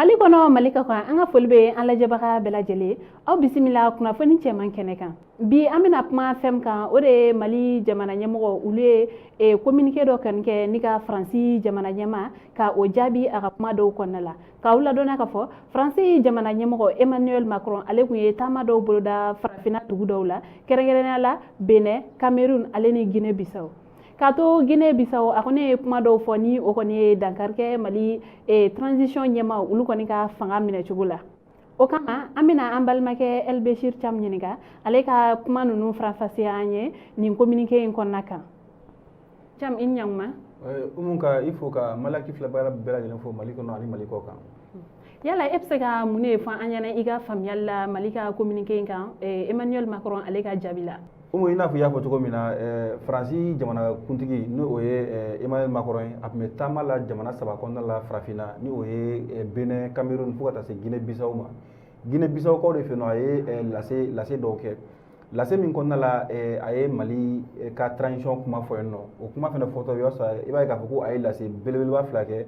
Mali kɔnɔ, Mali kɔkan, an ka foli bɛ an lajɛbaga bɛɛ lajɛlen. Aw bisimila kunnafoni cɛman kɛnɛ kan. Bi, an bɛna kuma fɛn min kan, o de ye Mali jamana ɲɛmɔgɔ, olu ye communiqué dɔ kɔni kɛ ni ka Faransi jamana ɲɛma ka o jaabi a ka kuma dɔw kɔnɔna la. K'aw ladɔnniya k'a fɔ Faransi jamana ɲɛmɔgɔ Emmanuel Macron, ale tun ye taama dɔw boloda farafinna dugu dɔw la, kɛrɛnkɛrɛnnenya la Benin, Cameroun ale ni Guinée Bissau. K'a to Guinée Bissau, a kɔni ye kuma dɔw fɔ ni o kɔni ye dankari kɛ Mali transition ɲɛma, olu kɔni ka fanga minɛcogo la. O kama, an bɛna an balimakɛ El Bechir Thiam ɲininka, ale ka kuma ninnu faranfasiya an ye nin communiqué in kɔnɔna kan. Thiam, i ni ɲankuma. Umu, ka i fo, ka malaki filɛbaga bɛɛ lajɛlen fo Mali kɔnɔ ani Mali kɔ kan. Yala e bɛ se ka mun de fɔ an ɲɛna i ka faamuyali la Mali ka communiqué in kan, Emmanuel Macron ale ka jaabi la? Umu, i n'a fɔ i y'a fɔ cogo min na, Faransi jamana kuntigi, ni o ye Emmanuel Macron ye, a tun bɛ taama la jamana saba kɔnɔna la farafinna, ni o ye Benin, Cameroun, fo ka taa se Guinée Bissau ma. Guinée Bissau kaw de fɛ yen nɔ, a ye lase dɔw kɛ, lase min kɔnɔna la, a ye Mali ka transition kuma fɔ yen nɔ. O kuma fana fɔtɔ, i b'a sɔrɔ i b'a ye k'a fɔ ko a ye lase belebeleba fila kɛ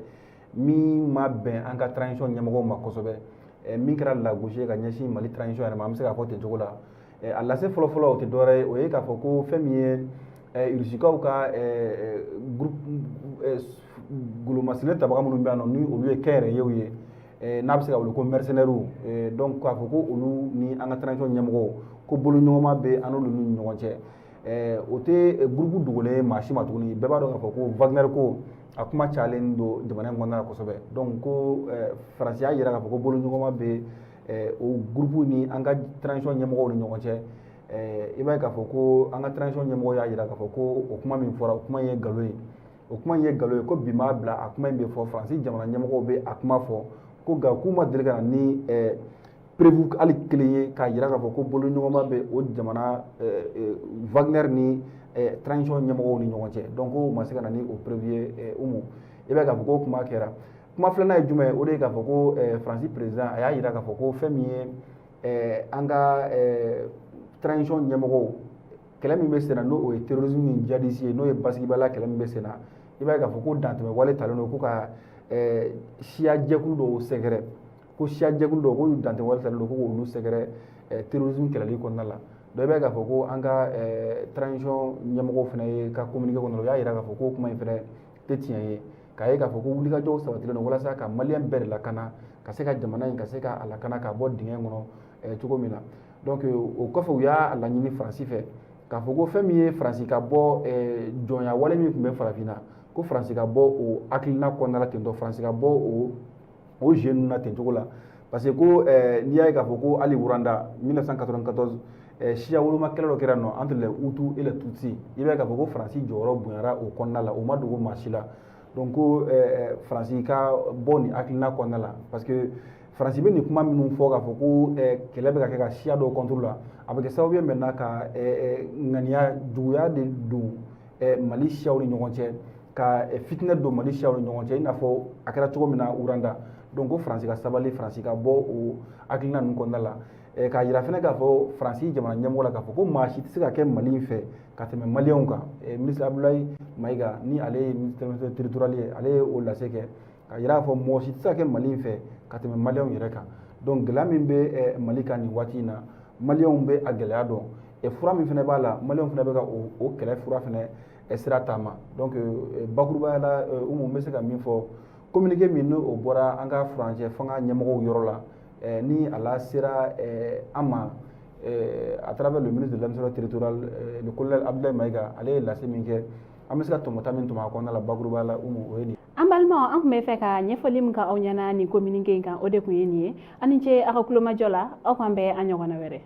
min ma bɛn an ka transition ɲɛmɔgɔw ma kosɛbɛ, min kɛra lagosi ye ka ɲɛsin Mali transition yɛrɛ ma, an bɛ se k'a fɔ ten cogo la. A lase fɔlɔfɔlɔ, o tɛ dɔwɛrɛ ye, o ye k'a fɔ ko fɛn min ye Rusikaw ka groupe golomasirilen tabaga minnu bɛ yan nɔ, ni olu ye kɛnyɛrɛyew ye, n'a bɛ se ka wele ko mercenaires, donc k'a fɔ ko olu ni an ka transition ɲɛmɔgɔw ko boloɲɔgɔnma bɛ an n'olu ni ɲɔgɔn cɛ. O tɛ groupe dogolen ye maa si ma tuguni. Bɛɛ b'a dɔn k'a fɔ ko Wagner ko a kuma cayalen don jamana in kɔnɔna la kosɛbɛ. Donc ko Faransi y'a jira k'a fɔ ko boloɲɔgɔnma bɛ o groupe ni an ka transition ɲɛmɔgɔw ni ɲɔgɔn cɛ. I b'a ye k'a fɔ ko an ka transition ɲɛmɔgɔw y'a jira k'a fɔ ko o kuma min fɔra, o kuma in ye nkalon ye, o kuma in ye nkalon ye, ko bi m'a bila a kuma in bɛ fɔ, Faransi jamana ɲɛmɔgɔw bɛ a kuma fɔ ko, nka k'u ma deli ka na ni preuve hali kelen ye k'a jira k'a fɔ ko boloɲɔgɔnma bɛ o jamana Wagner ni transition ɲɛmɔgɔw ni ɲɔgɔn cɛ. Donc ko u ma se ka na ni o preuve ye. Umu, i b'a ye k'a fɔ ko kuma kɛra. Kuma filanan ye jumɛn ye? O de ye k'a fɔ ko Faransi président, a y'a jira k'a fɔ ko fɛn min ye an ka transition ɲɛmɔgɔw, kɛlɛ min bɛ sen na, n'o o ye terrorisme ni djihadisme ye, n'o ye basigibaliya kɛlɛ min bɛ sen na, i b'a ye k'a fɔ ko dantɛmɛ wale talen don ko ka siya jɛkulu dɔw sɛgɛrɛ, ko siya jɛkulu dɔw ko dantɛmɛ wale talen don ko k'olu sɛgɛrɛ terrorisme kɛlɛli kɔnɔna la. Donc i b'a ye k'a fɔ ko an ka transition ɲɛmɔgɔw fana ye ka communiqué kɔnɔ, u y'a jira k'a fɔ ko kuma in fana tɛ tiɲɛ ye, k'a ye k'a fɔ ko wulikajɔw sabatilen don walasa ka Malien bɛɛ de lakana, ka se ka jamana in ka se ka a lakana ka bɔ dingɛ in kɔnɔ cogo min na. Donc o kɔfɛ, u y'a laɲini Faransi fɛ k'a fɔ ko fɛn min ye Faransi ka bɔ jɔnya wale min tun bɛ farafinna, ko Faransi ka bɔ o hakilina kɔnɔna la ten tɔ, Faransi ka bɔ o jeu ninnu na ten cogo la, parce que ko n'i y'a ye k'a fɔ ko hali Rwanda 1994, siya woloma kɛlɛ dɔ kɛra nɔ entre les Hutus et les Tutsis, i b'a ye k'a fɔ ko Faransi jɔyɔrɔ bonyara o kɔnɔna la, o ma dogo maa si la. Donc ko Faransi ka bɔ nin hakilina kɔnɔna la, parce que Faransi bɛ nin kuma minnu fɔ k'a fɔ ko kɛlɛ bɛ ka kɛ ka siya dɔw contre la, a bɛ kɛ sababu ye maintenant ka ŋaniya juguya de don Mali siyaw ni ɲɔgɔn cɛ, ka fitinɛ don Mali siyaw ni ɲɔgɔn cɛ, i n'a fɔ a kɛra cogo min na Rwanda. Donc ko Faransi ka sabali, Faransi ka bɔ o hakilina ninnu kɔnɔna la, k'a jira fana k'a fɔ Faransi jamana ɲɛmɔgɔ la k'a fɔ ko maa si tɛ se ka kɛ Mali in fɛ ka tɛmɛ Maliyɛnw kan. Ministre Abdoulaye Maïga, ni ale ye ministre territorial ye, ale ye o lase kɛ k'a jira k'a fɔ mɔgɔ si tɛ se ka kɛ Mali in fɛ ka tɛmɛ Maliyɛnw yɛrɛ kan. Donc gɛlɛya min bɛ Mali kan nin waati in na, Maliyɛnw bɛ a gɛlɛya dɔn, fura min fana b'a la, Maliyɛnw fana bɛ ka o kɛlɛ fura fana sira taama. Donc bakurubaya la, Umu, n bɛ se ka min fɔ, communiqué min n'o bɔra an ka furancɛ fanga ɲɛmɔgɔw yɔrɔ la, ni a la sera an ma à travers le ministre de l'Administration territoriale, le colonel Abdoulaye Maïga, ale ye lase min kɛ, an bɛ se ka tɔmɔta min tɔmɔ a kɔnɔna la bakurubaya la, Umu, o ye nin. An balimaw, an tun bɛ fɛ ka ɲɛfɔli min kɛ aw ɲɛna nin communiqué in kan, o de tun ye nin ye. Aw ni ce aw ka kulomajɔ la, aw k'an bɛn an ɲɔgɔnna wɛrɛ.